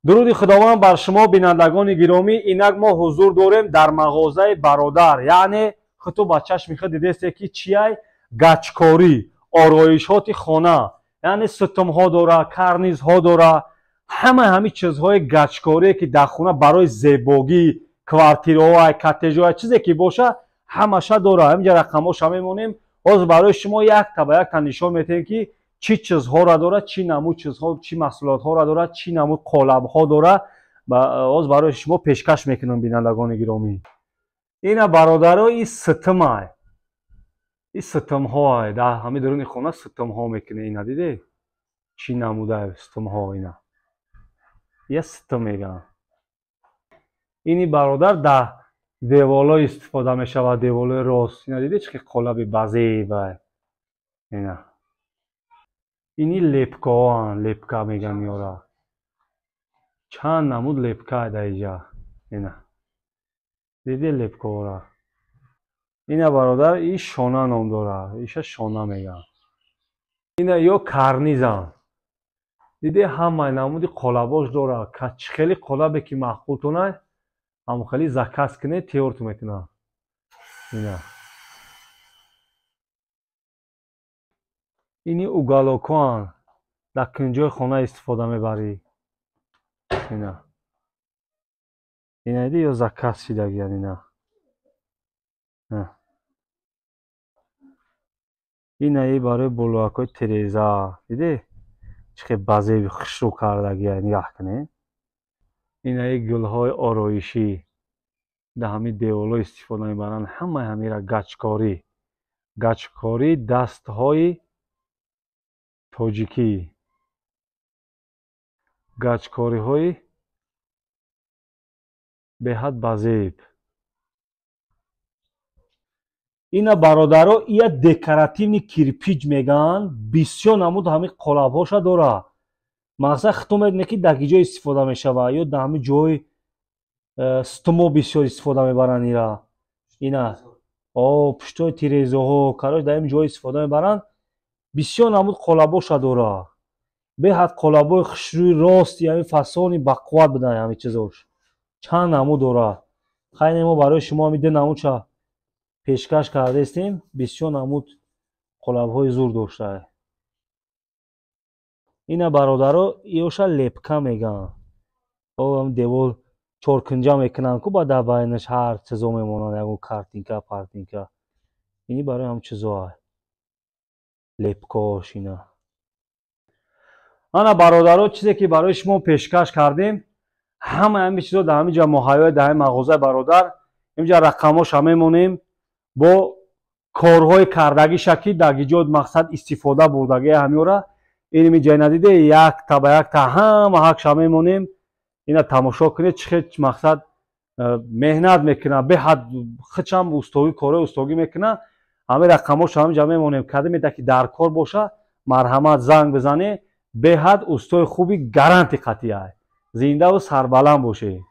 Дуруди Худованд бар шумо, бинандагони гиромӣ. Инак мо ҳузур дорем дар мағозаи бародар, яъне худту ба чашми худ дидесте, ки чиай: гачкорӣ, ороишоти хона, яъне сутумҳо дора, карнизҳо дора, ҳама ҳамин чизҳои гачкорие, ки дар хона барои зебогӣ, квартираҳо, коттеҷҳо, чизе ки боша, ҳамаша дора. Ҳаминҷа рақамҳоша мемонем. Ҳозир барои шумо якта ба якта нишон медиҳем, ки чӣ чизҳоро дорад, чӣ намуд чизҳо, чӣ маҳсулотҳоро дорад, чӣ намуд қолабҳо дорад. Ҳозир барои шумо пешкаш мекунам, бинандагони гиромӣ. Ина, бародаро, и ситмай, и ситмҳоай. Дар ҳамин даруни хона ситмҳо мекунӣ. Ина диде, чӣ намудай ситмҳо. Ина я ситм мегӯям. Ини, бародар, дар деволо истифода мешавад, деволои рост. Ина диде, чӣ қолаби базебай. Ина ини лепкаҳоанд, лепка мегӯям ёра. Чанд намуд лепка дар иҷа. Ина диде лепкаҳора. Ина, бародар, и шона ном дорад, иша шона мегӯям. Ина ё карнизам. Диде, ҳамаи намуди қолабош дорад. Чӣ хели қолабе ки маъқултонай, ҳамон хели заказ кунед, тайёрту мекунад. Ина ини уголокҳоанд, дар кунҷои хона истифода мебарӣ. Ина, ина диди, ё заказ шидагиян. Ина, инаи барои болоякҳои тереза. Диде, чӣ хел базеби хушрӯ кардагия, нигаҳ кунед. Инаи гулҳои ороишӣ, дар ҳамин деволо истифода мебаранд. Ҳамаи ҳамира гачкорӣ, гачкорӣ, дастҳои тоҷикӣ, гачкориҳои беҳад базеб. Ина, бародаро, ия декоративный кирпич мегӯянд. Бисёр намуд ҳамин қолабҳоша дорад. Мақсад, худтон медонед, ки дар ки ҷо истифода мешавад, ё дар ҳамин ҷои стумо бисёр истифода мебаранд ира. Ина о пуштои тирезаҳо, короче, дар ин ҷо истифода мебаранд. Бисёр намуд қолабоша дорад, беҳад қолабҳои хушрӯи, рости, ҳамин фасони бақувват будан. Ҳамин чизош чанд намуд дорад. Хайне, мо барои шумо ҳамин ду намудша пешкаш кардаистем. Бисёр намуд қолабҳои зур дошта. Ина, бародаро, иёша лепка мегӯянд. Девол чоркунҷа мекунанд ку, ба дар байнаш ҳар чизо мемонанд, ягон картинка, партинка. Ини барои ҳам чизоа лепкаош ина. Ана, бародаро, чизе ки барои шумо пешкаш кардем, ҳамаи ҳамин чизо дар ҳамин ҷа муҳайё, дар ҳамин мағозаи бародар. Инҷа рақамҳоша мемонем бо корҳои кардагиша, ки дар гиҷод мақсад истифода бурдагии ҳамёра. Инми ҷай надиде, якта ба якта ҳама ҳақша мемонем. Ина тамошо кунед, чӣ хел мақсад меҳнат мекунад, беҳад хичам устогӣ, корҳои устогӣ мекунад. Ҳамин рақамҳоша ҳаминҷа мемонем. Кадомеда ки дар кор боша, марҳамат, занг бизанед. Беҳад устои хуби, гаранти қатъия. Зиндаву сарбаланд бошед.